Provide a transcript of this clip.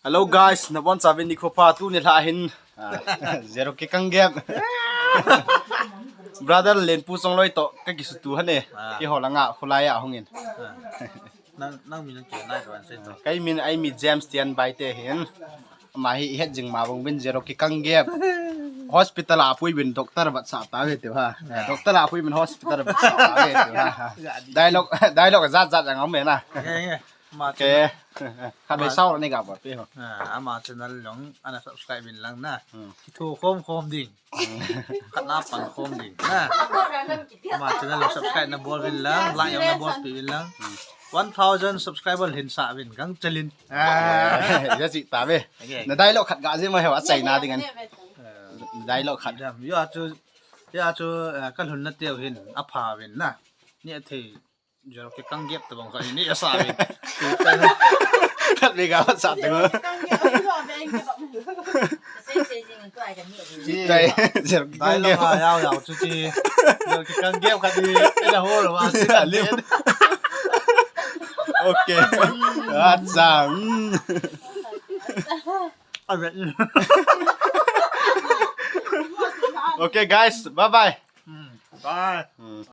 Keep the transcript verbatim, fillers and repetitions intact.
Hello guys, nabonchauvin nikho pha. Tuni lha hin, ah, Zero Kikang Gep. Brother Lenpu Chongloi toh kakisutup hane. Ah. Keiho langa kholai a hungin. Ah. Nang, nang min nang kei nai tuan sei to. Kei min, ei min James Tian Baite hin. Ama hi ihet jing ma bang uvin Zero Kikang Gep. Hospital a pui uvin doctor vatsah tauve tiu ha. Ah. Doctor a pui uvin hospital vatsah tauve tiu ha. Dialogue, dialogue jat jat jong um e na. Yeah, yeah. Ama channel, khatvei sao nei ga bol peh ho. Ah, ama channel jong ana subscribe uvin lang na. Hmm. Kitho khom khom ding. Hmm. Khat na pan khom ding na. Ama channel jong subscribe nabol uvin lang, like jong nabolpeh uvin lang. Hmm. One thousand subscriber lhin sah uvin, gang chalin. Ah. Jachi tave. Okay. Na dialogue khat ga jeng ma he, achaina ding an. Ah. Dialogue khat. Jam, hia chu, hia chu, ah, kalhun na teu hin, apha uvin na. Ni athei Zero Kikang Gep tabang khat ni asa ve. Khatvei ga sa te. Tai, Zero Kikang Gep. Dialogue a yau yau chu chi. Zero Kikang Gep khat ni. Ina hol wa si khat ni. Okay. Acha. Mm. Okay guys, bye bye. Mm. Bye. Mm.